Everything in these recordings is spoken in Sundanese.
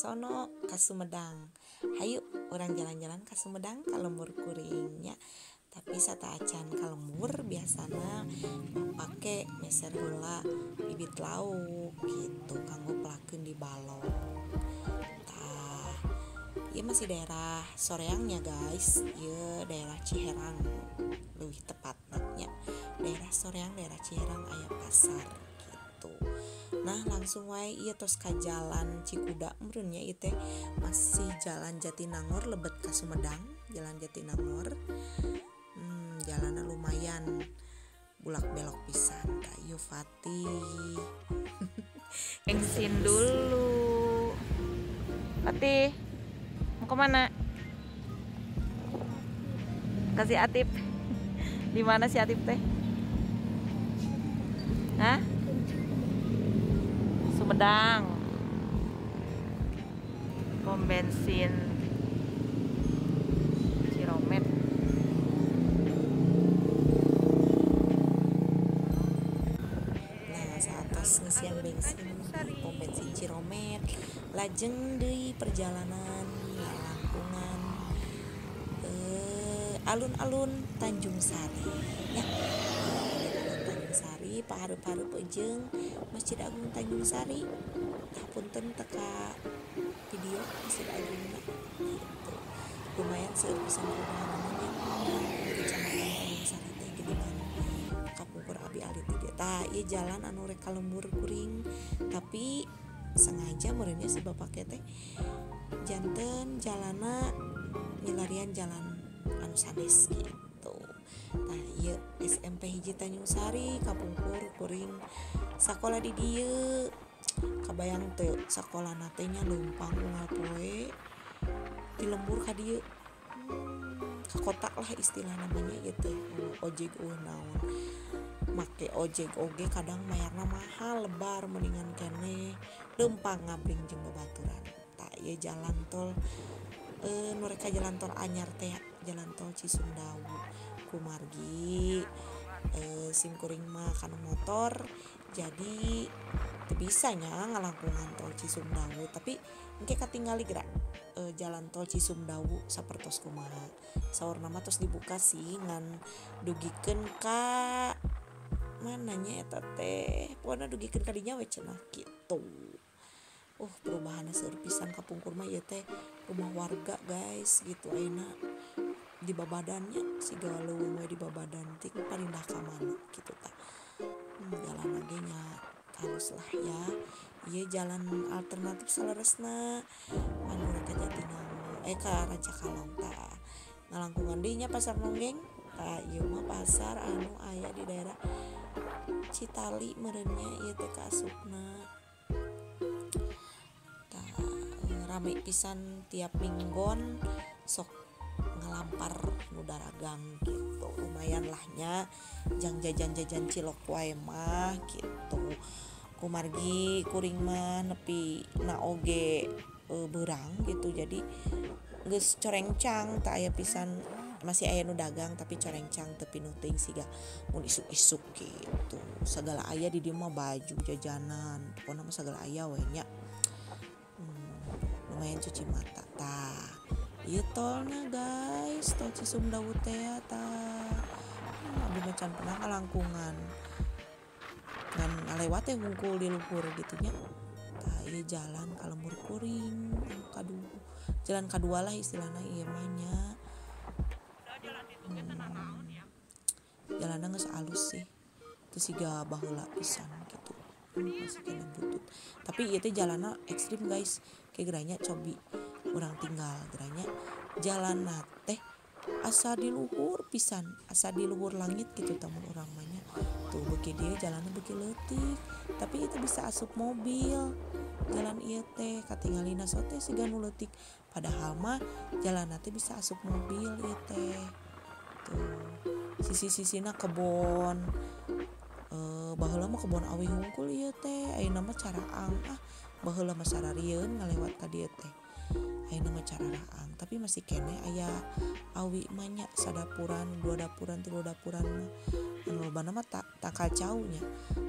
sono ka Sumedang. Hayu urang jalan-jalan ka Sumedang ka lembur kuringnya. Tapi sateuacan ka lembur biasana pake meser heula bibit lauk gitu kanggo pelakeun di balong. Tah, ieu masih daerah Soreangnya guys, ieu daerah Ciherang leuwih tepatna nya. Daerah Soreang, daerah Ciherang aya pasar gitu. Nah, langsung wae ieu tos ka jalan Cikuda meureun nya ieu teh masih jalan Jatinangor lebet ka Sumedang, jalan Jatinangor. Jalanna lumayan bulak belok pisan. Tah ieu Fatih. Bensin dulu. Fatih, mau kemana? Kasih Atip. Di mana si Atip teh? Hah? Sumedang. Pom bensin Ciromet. Nah, saatos ngeusian bensin di pom bensin Ciromet, lajeng deui perjalanan langkungan alun-alun Tanjung Sari ya. Alun-alun Tanjung Sari pahareup-hareup jeung Masjid Agung Tanjung Sari. Tah punten teka video Masjid Agungna gitu. Lumayan seueur pisan perubahanna nya. Kecamatan Tanjung Sari teh geuningan kapungkur abi alit di dieu. Tah ieu jalan anu rek ka lembur kuring, tapi sengaja meureunnya si bapak teh janten jalana milarian jalan anu sanes gitu. Tah ieu SMP hiji Tanjung Sari kapungkur kuring sakola di dieu. Kabayang teu sakolana teh nya leumpang unggal poe di lembur ka dieu. Ka kota lah istilah namanya ieu teh. Ojek eueuh naon. Make ojek oge kadang mayarna mahal lebar mendingan keneh leumpang ngabring jeung babaturan. Tah ieu jalan tol nu rek ka jalan tol anyar teh, jalan tol Cisumdawu kumargi sim kuring mah kana motor jadi teu bisa nya ngalangkungan tol Cisumdawu, tapi engke katingali geura jalan tol Cisumdawu sapertos kumaha. Saurna mah tos dibuka sih ngan dugikeun ka mana nya eta teh, pokona dugikeun ka dinya we cenah kitu. Perubahanna seueur pisan kapungkur mah ieu teh rumah warga guys gitu, ayeuna di babadannya siga leuweung we di babadan ting parindah ka mana kitu tah. Jalan oge nya halus lah ya. Ieu jalan alternatif saleresna anu rek ka Jatinangor ka Rancakalong tah. Ngalangkungan deui nya Pasar Nonggeng. Tah ieu mah pasar anu aya di daerah Citali meureun nya ieu teh kaasupna. Tah rame pisan tiap minggon sok ngalampar nu daragang gitu. Lumayan lah nya jang jajan-jajan cilok wae mah gitu. Kumargi kuring mah nepi na oge beurang gitu, jadi geus corengcang teu aya pisan, masih aya nu dagang tapi corengcang teu pinuh teuing siga mun isuk-isuk gitu. Sagala aya di dieu mah, baju, jajanan, pokona mah sagala aya we nya. Lumayan cuci mata tah. Ieu tolna guys, tol Cisumdawu teh tah. Abdi mah can pernah kalangkungan. Ngan ngalewat teh hungkul di luhur gitu nya. Tah ieu jalan ka lembur kuring, kadu jalan kadua lah istilahna ieu mah nya. Jalanna geus alus sih. Teu siga baheula pisan gitu. Masih kena butut. Tapi ieu teh jalanna ekstrim guys. Kayak geranya cobi urang tinggal geranya jalanna teh asa di luhur pisan, asa di luhur langit gitu tamun urang mah nya. Tuh beuki dieu jalanna beuki leutik, tapi itu bisa asup mobil. Jalan ieu teh katingalina sote siga nu leutik, padahal mah jalanna teh bisa asup mobil ieu teh. Tuh sisi-sisina kebon. Baheula mah kebon awi hungkul ieu teh, ayeuna mah caraang. Baheula mah sararieun ngalewat ka dieu teh. Ayeuna mah cararaang, tapi masih keneh aya awi mah nya, sadapuran, dua dapuran, tilu dapuran mah. Anu lobana mah tangkal cau nya.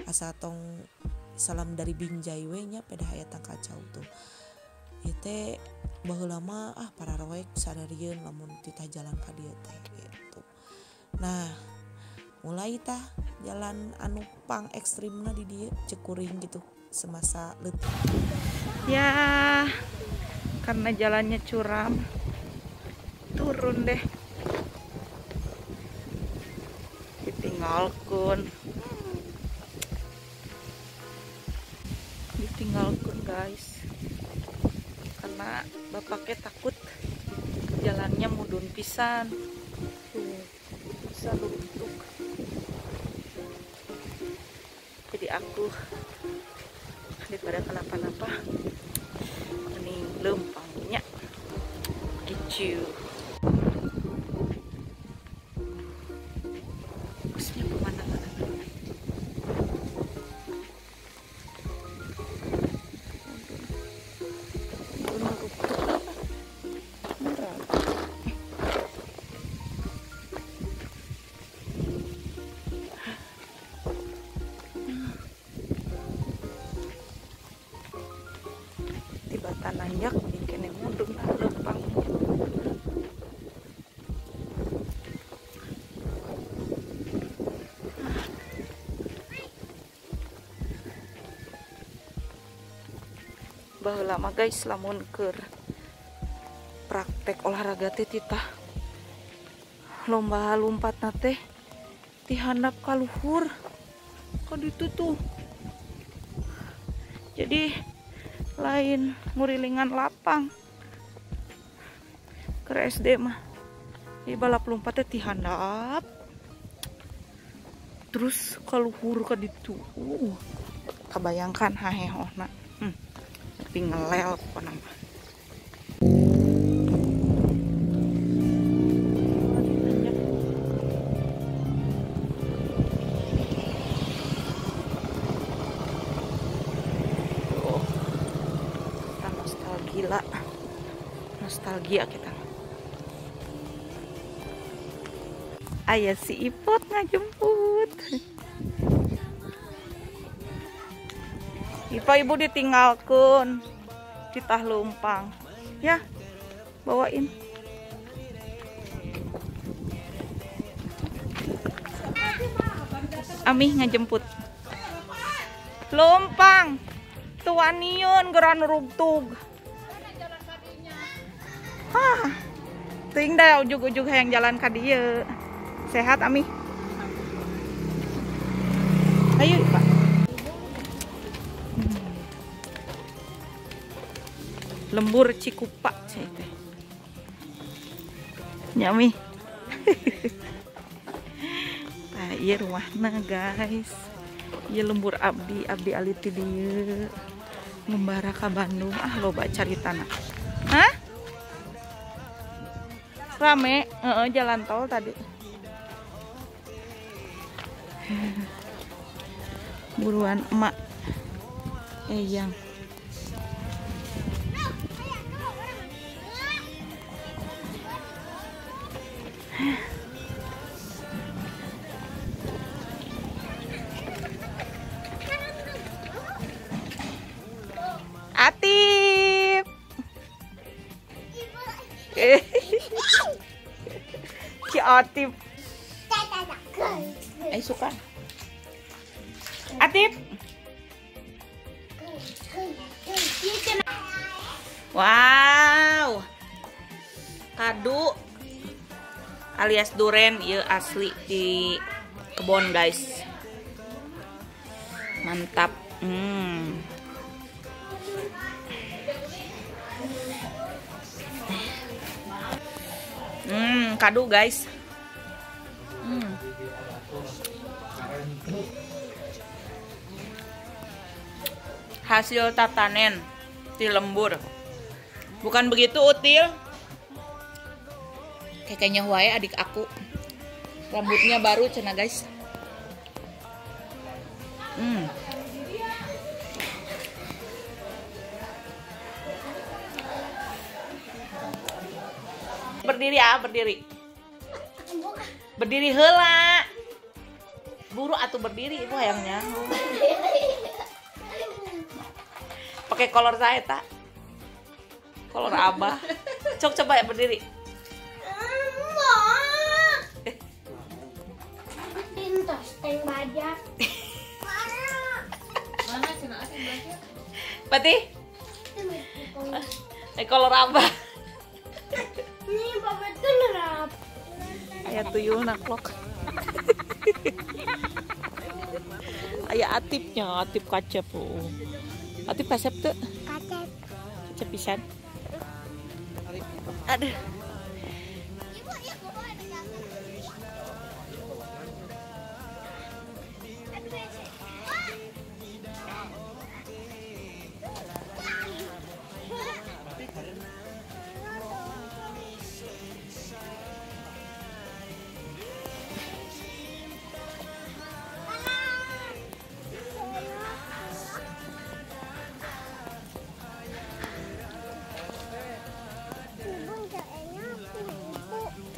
Asa tong salam dari Binjai we nya pedah aya tangkal cau tuh. Ieu teh baheula mah para roek sadarieun lamun titah jalan ka dieu teh gitu. Nah, mulai tah jalan anu pang ekstrimna di dieu cek kuring gitu semasa leutik. Ya, karena jalannya curam, turun deh. Ditinggalkan. Ditinggalkan guys. Karena bapaknya takut jalannya mudun pisan. Tuh, bisa luntuk. Jadi aku daripada kenapa-napa mending lempangnya gitu. Bagusnya pemandangan. Tibatan nanjak bikin mudun lempang. Baheula mah guys lamun keur praktek olahraga teh titah lomba lompatna teh ti handap ka luhur ka ditu tuh. Jadi lain ngurilingan lapang ke SD mah di balap lompatnya ti handap terus ka luhur ka ditu. Kabayangkan hahehohna. Tapi ngelel pokoknya mah. Tuh, kita nostalgia, nostalgia kita. Ayah si Ipot ngajemput. Ipa ibu ditinggalkan titah lumpang ya, bawain. Amih ngejemput lumpang tuaniun geran rugtug. Hah, ting dah ujug-ujug hayang jalan ka dieu. Sehat Amih? Ayo Pak. Lembur Cikupa cai teh. Nyami. Tah ieu rumahna guys. Ieu lembur abdi, abdi alit ti dieu. Ngumbara ka Bandung, ah loba caritana. Hah? Rame, heeh, jalan tol tadi. Buruan emak. Eyang. Atip. Si Atip. Suka. Atip. Wow. Kadu alias duren ieu asli di kebon guys. Mantap. Kadu guys. Hasil tatanen di lembur. Bukan begitu Util? Kayaknya wae adik aku. Rambutnya baru cenah guys. Berdiri ah, berdiri. Berdiri heula. Buru atuh berdiri ibu hayangnya. Pakai kolor saya tak? Kolor abah. Cok coba ya berdiri. Pintas teng baja. Mana cenah teng baja? Pati? Kolor abah. Ini bapak tuh. Aya tuyul naklok. Aya atipnya, atip kacep. Atip kasep tuh. Kacep. Kacep pisan. Aduh.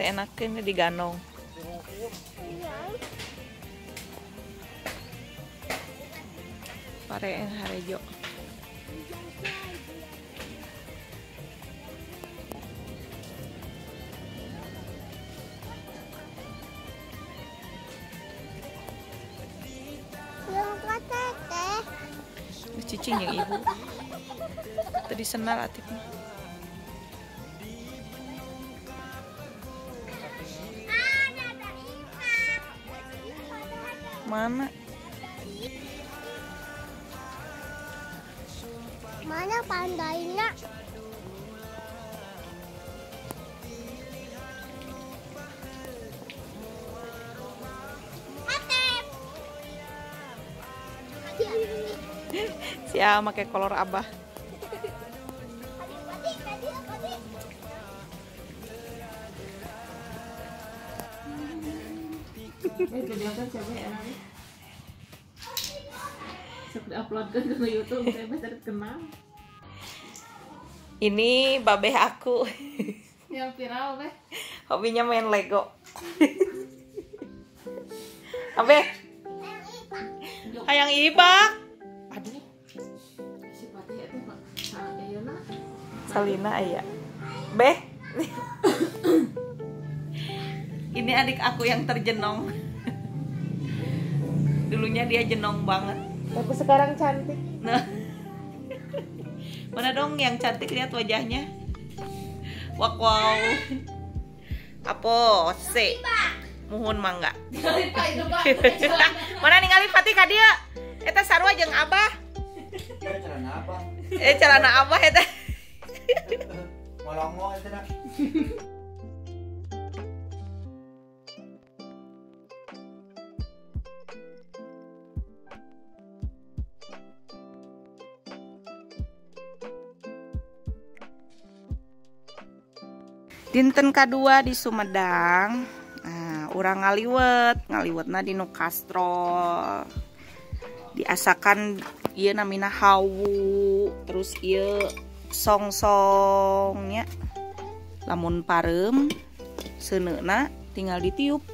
Enakin diganong. Pareen harejo. Cicing yang ibu. Tadi senar atipnya. Mana? Mana pandainya? Siapa pakai kolor abah? Upload ke YouTube, saya terkenal. Ini babeh aku. Yang viral beh. Hobinya main Lego. Abeh. Hayang ibak. Aduh. Salina aya. Beh. Ini adik aku yang terjenong. Dulunya dia jenong banget. Tapi sekarang cantik. Nah. Mana dong yang cantik, lihat wajahnya. Wak wow. Apo se. Muhun mangga. Mana ningali Fatih ka dieu? Eta sarua jeung Abah. Celana Abah. Celana Abah eta. Molongo eta. Dinten kadua di Sumedang, nah, urang ngaliwet, ngaliwetna di nu kastrol. Diasakan ieu namina hawu, terus ieu songsongnya. Lamun pareum seuneuna tinggal ditiup.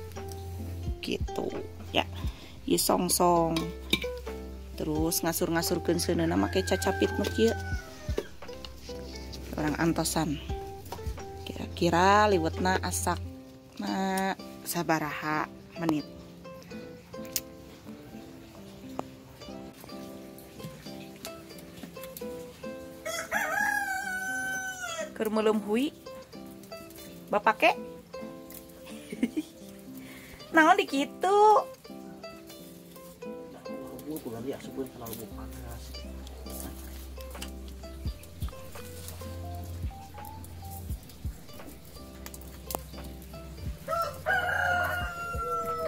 Gitu ya. Ieu songsong. Terus ngasur-ngasurkeun seuneuna make cacapit nu kieu. Urang antosan. Kira-kira liwetna asak na sabaraha menit. Keur meuleum hui. Bapak ke? Naon di kitu?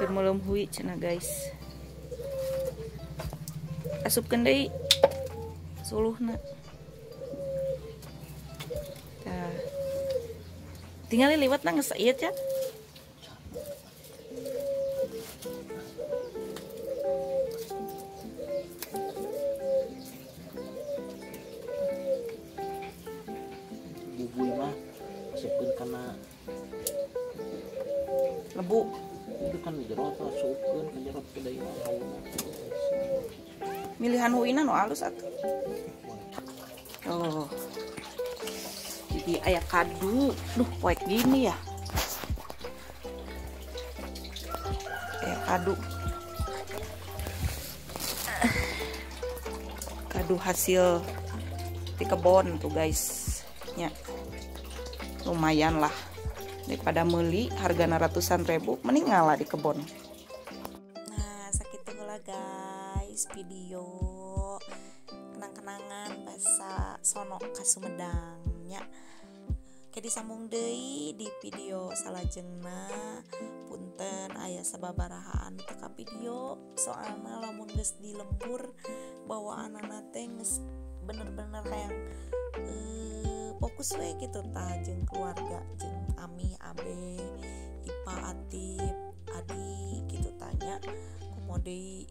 Keur meuleum hui cenah guys. Asupkeun deui suluhna. Tah. Tingali liwatna geus ieu cat. Bubuy mah asupkeun kana lebu. Itu kan jero teh asupkeun ka jero teh deui mah hauna. Milihan huina nu alus atuh. Oh. Ieu aya kadu. Duh, poek gini ya. Aya kadu. Kadu hasil di kebon tuh guys. Nya. Lumayan lah. Daripada meuli hargana ratusan ribu, mending ngalah di kebon. Nah, sakitu heula guys video kenang-kenangan basa sono ka Sumedang nya. Ke disambung deui di video salajengna. Punten aya sababarahaan teu ka video, soalna lamun geus di lembur bawaanana teh geus bener-bener hayang fokus we gitu tah jeung keluarga, jeung Ami, Abe, Ipa, Atip, Adi gitu tanya. Komo deui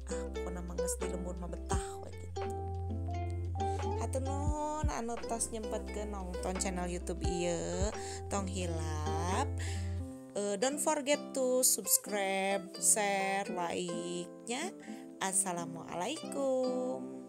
pokona mah geus di lembur mah betah we gitu. Hatur nuhun anu tos nyempetkeun nonton channel YouTube ieu. Tong hilap, don't forget to subscribe, share, like-nya. Assalamualaikum.